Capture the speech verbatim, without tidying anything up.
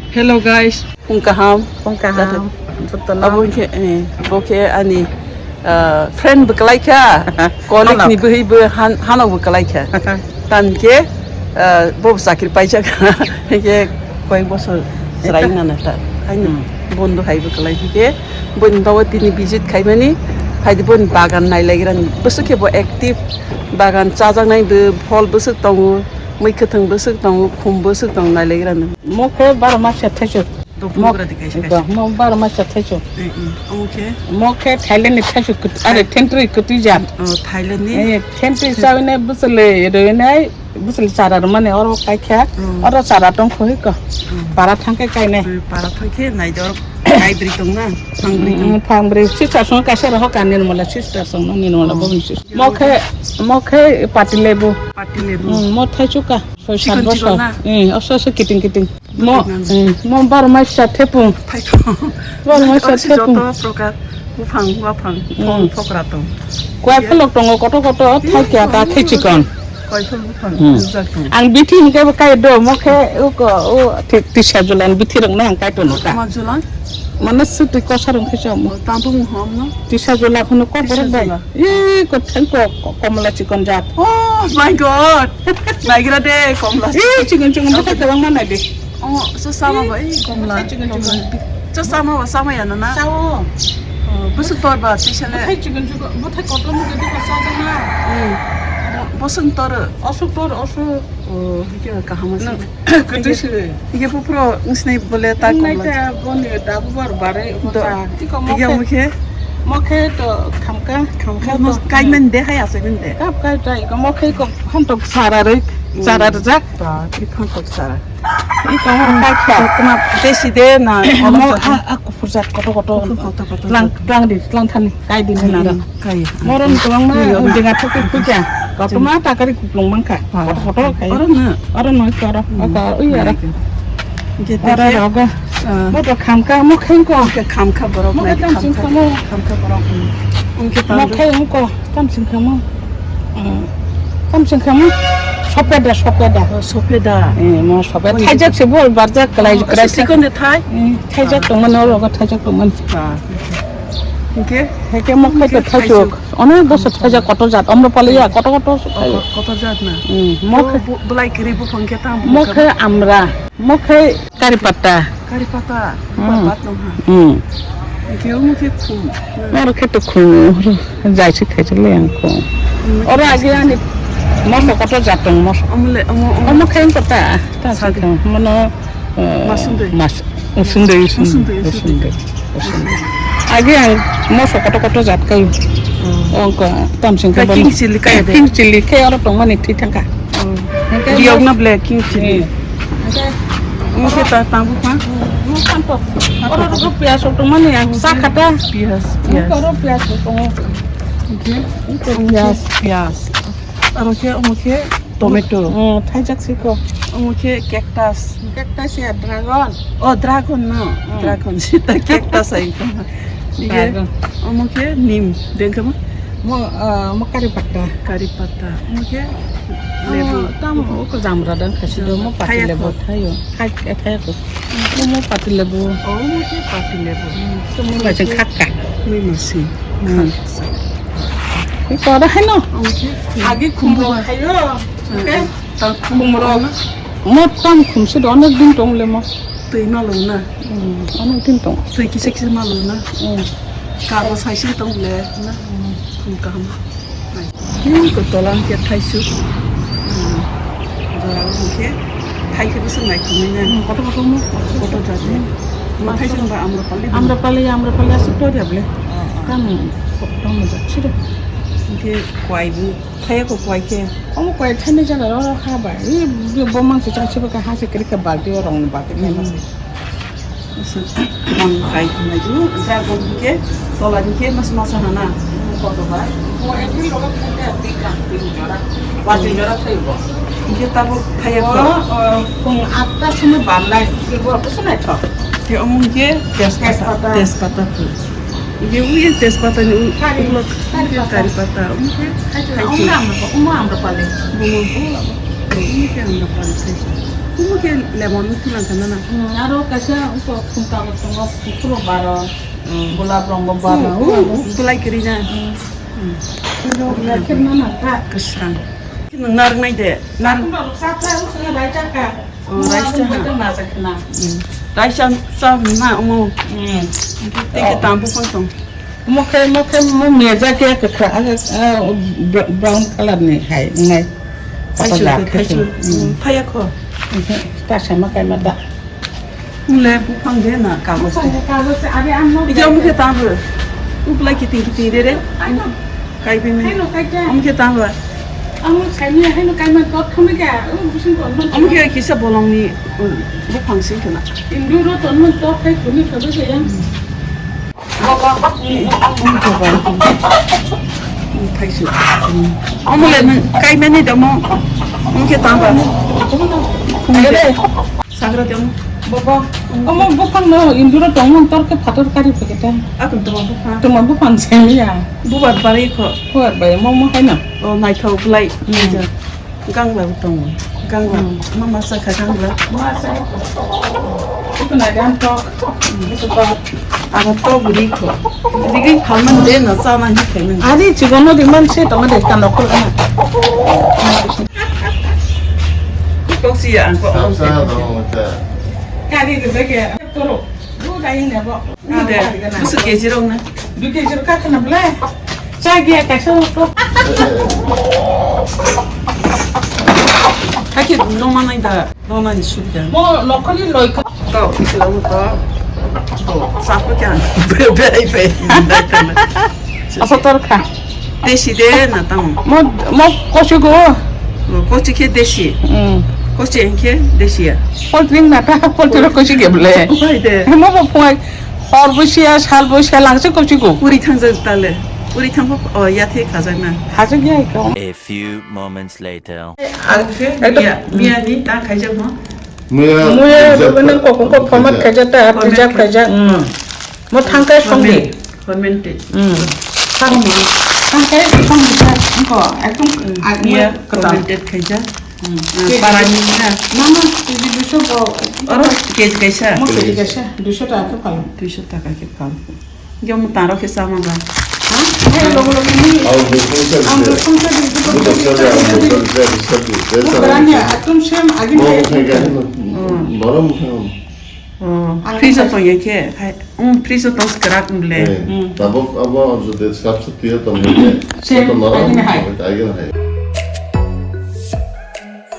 Hello guys, phung kaham. Phung kaham. Jotono. Abo khe, eh, bo khe ani, ah, friend bo kwlai kha, colleague ni bwhwi bo han-, hano bo kwlai kha. Tan khe, ah, bo chakri paijak kha. Khe koi bosor chwrai nana ta. Haino bondo hai bo kwlai khe. Boni bawa tini visit khaimani, phaidi boni bagan nailaigrani. Bwswk khe bo active, bagan chajaknai bo, phol bwswk tongo, mui kwthwng bwswk tongo, khum bwswk tongo nailaigrani. Mo khe baro masa thaichuk. Mo, mo baro masa thaichuk. Omo khe? Mo khe Thailand ni thaichuk kwt-, are, thentwrwi kwtwi jat. Oh, Thailand ni? Eh, thentwrwi chawinai bwchwlwi rwinai. Bwswlwi chara rwmani oro kaikha, oro chara tongkho hiko. Para thangkhe kainai. Para thangkhe naidok, kaibrwi tongna, phangbrwi tong. Mm, phangbrwi, sister song kaisa rohor ka nirmala, sister song no nirmala boboni sister. Mo khe, mo khe pati lebu. Pati lebu. Mm, mo thaichuk ka, soi sat bosor. Mm, oso oso kiting kiting. Mo, mm, mo baro maisa thepung. Baro maisa thepung. Joto prokar. Buphang, buphang, phokra tong. Kuai pholok tongo, koto koto, thai kya ta, thai chikon. Kuai phol buphang, bujak tong. Ang bithi hingke bo kai do, mo khe, uko, u, ti-, tisa julan bithi rok na ang kai tono ta. Ma julan? Mane suti kosa rong khe chamo. Tambo mo hom no? Tisa jula phano ko borok bai. Tisa jula. Ih, ko thai ko, ko, komla chikon jat. Oh my God! Naigra de, komla. Ih, chikon chikon, buka tebang ma nai de. Oh, so sama ba, eh, komla. Chikon chikon. So sama ba, sama ya na na? Sao. Oh, bwswk tor ba, tisa le. Buthai chikon chikon, buthai kotor mo gidi ba sa na. Hmm. Bo-, bwswk tor. Osuk tor, osuk. Oh, hike kaham ase. Kete se. Hike pupro, ngsnai bole ta komla. Nai ta boni dabu bar bare. Do. Iko mo khe. Mo khe to khamka. Khamka mo kai men de hai ase men de. Kap kai ta iko mo khe iko phantok sara rek, sara rejak. Ba, ki phantok sara. Iko mo kai kha. Kuma desi de na. Mo a, a kupur jat koto koto. Koto koto. Lang, lang di, lang thani, kai di na ra. Kai. Moron kwbangma dinga thok thok kha. Koto ma takari kuplung mangkha. Koto koto kai. Oro na. Oro no iko oro. Oko ui oro. Oro rogo. Mo to khamka mo khenko. Khamka borok. Mo tam sing khamo. Khamka borok. Mo khe ungko tam sing khamo. Tam sing khamo. Sopeda, sopeda. Sopeda. Eh, mo sopeda. Thaijak se bol barjak kalai kalai. Sikon de thai. Thaijak tongmani oro thaijak tongmani. Hingke? Hingke mo khai to thaijak. Onek bosor thaijak koto jat. Amrapali ya koto koto. Koto jat na. Mo khai. Belai kiri buphang khe tam. Mo khai amra. Mo khai kari pata. Kari pata. Bat nong ha. Hingke mo khe khum. Oro khe to khum. Jaisi khaijak le ang khum. Oro agi ani moso koto jat tong moso. Omo khai kota. Ta sa khe mono. Masundui. Mas, usundui, usundui, usundui, usundui. Agi ang moso koto koto jat kai. Ongko tam sing ka king chili kai de. King chili kai oro tongmani thwi thangka. Riyok na ble king chili. Mo khe ta tambu pa. Mo kan to. Oro ro pias tongmani ang sa khata. Pias, pias. Oro pias tongo. Oke. Pias, pias. Aro khe omo khe tomato. Thaijak siko. Omo khe cactus. Cactus ya dragon. Oh, dragon no. Dragon sita cactus ai ko. Dragon. Omo khe nim. Dengkha mo? Mo, ah, mo kari pata. Kari pata. Omo khe lebu. Tamo ko jamra dan khasi do mo pati lebu thayo. Khai, eh, khai ko. Mo, mo pati lebu. Oh, mo khe pati lebu. Mo ba jeng khakka. Mui masi. Iko da haino. Agi khumro hayo. Khumro. Mo tam khumsi do onek din tong le mo. Twi malo na. Onek din tong. Twi kisa kisa malo na. Karo saisi tong le na. Khum kaham. Hing ko tola hingke thaisuk. Jora hingke thaike bwswk naithokmani. Kotor kotor mo. Kotor jat. Ma thaisuk ba Amrapali. Amrapali, Amrapali aswk tor ya bole. Kam kotor mo jat siro. Hingke kwai bo thaya ko kwai khe. Omo kwai thani jaga ro ha ba. Bo mangsa chang sibo ka ha se kri khe balti o rong balti khe ma se. Bang kai khwnai du, dragon hingke, tola hingke mas masa hana, koto bai. Mo ekri loga khwte, pika, pika jora, wati jora thaibo. Hingke tabo thaya ko. Phung atta simi barlai, ke bo to sunai tho. Ke omo hingke tejpata, tejpata. Tejpata phu. Hingke ui tejpata ni u, kari, ulo kari pata. Kari pata, omo hingke thaichuk. Omo Amrapali, omo Amrapali. Omo, omo hingke Amrapali thaichuk. Omo khe lemon wng thwlang kha nana. Hmm, aro kaisa uko khum kago tongo, khum baro, hmm, golap rong bo baro. Hmm, hmm, hmm, belai kwrwi na. Hmm. Hmm. Belai kwrwi na na kha. Kwsang. Nwng narwknai de, narwk- Khum rok sa kha, uko raisa kha. Oh, raisa ha. Khum rok najakna. Hmm. Raisa sa na omo. Hmm. Tei khe tambo phang tong. Mo khe, mo khe, mo meja khe kwkhwrang, ah, ah, br-, brown color ni hai wngnai. Thaichuk, pata thaichuk. Thaichuk. Mm. Phaiya kho. Oho, ta sama kaima da. Mule buphang de na kagos. Buphang de kagos, are ang no. Ija omo khe tang rw. Ublai kiting kiting re re. Ai no. Kai bai mai. Hai no kai ja. Omo khe tang rw. Ang no saini hai no kai man tot khami ka. Ang busing ko man. Omo khe kisa bolong ni, um, buphang sing khna. Indu ro ton man tot kai khuni khadu se yang. Omo le nwng kaimani damo. Nwng khe tang ba? Sagra damo. Baba, omo buphang no induro tongmung tor khe phator kari phiketa. Akon toma buphang. Toma buphang semiya. Bubar bari kho. Bubar bai mo mo haino. O naithok blai. Hmm. Gangla bo tongo. Gangla. Hmm. Ma masa kha gangla. Masa. Ito na gan tok. Ito tok. Aro tok buri ko. Digi khaman de na sa na ni khaman. Ari chigono di man se tong de kan ko na. Tok si ya ko. Sa sa do ta. Kari de ke. Toro. Bu dai ne bo. Ode, busu kg rok na. Dui kg rok kha khna bwle. Cha giya kaisa rok. Hakhe noma nai da, noma ni suk da. Mo nokholi loi kha. To, kilo to. To, sapo kya? Be, be, be. Asa tor kha. Desi de na tamo. Mo, mo kosi go. Kosi khe desi. Mm. Kosi khe desi ya. Poltring na ta, poltring kosi ge bwle. Upai de. Mo bo phungai. Hor bo siya, sal bo siya, langse kosi go. Puri thangjak tale. Puri thangbo, o, yathe khajak na. Khajak ya ko. A few moments later. Ang khe ekdom miya, miya ni ta khaijak mo. Muya, muya, rubena kokong ko format khaijak ta, preserve khaijak, mm. Mo thangkai songdi. Fermented. Mm. Thangkai songdi ko, ekdom, mm, ah, muya fermented khaijak. Hmm. Para ni na. Mama, kg duiso bo. Oro kg kaisa. Mo kg kaisa, duiso taka khe phal. Duiso taka khe phal. Yo mo taro khe sama ba. Ha? Hai logo logo ni. Ang duiso taka. Ang duiso taka. Mo berani atum sem agin mo hai. Mo khai ga. Hmm. Borom khai. Oh, ang fridge o tong ya khe, hai, um, fridge o tong kwrak wng le. Eh, hmm. Tabok abo jodi sab sab tiyo tong ya khe, sem, to norom, agin hai. Agin hai.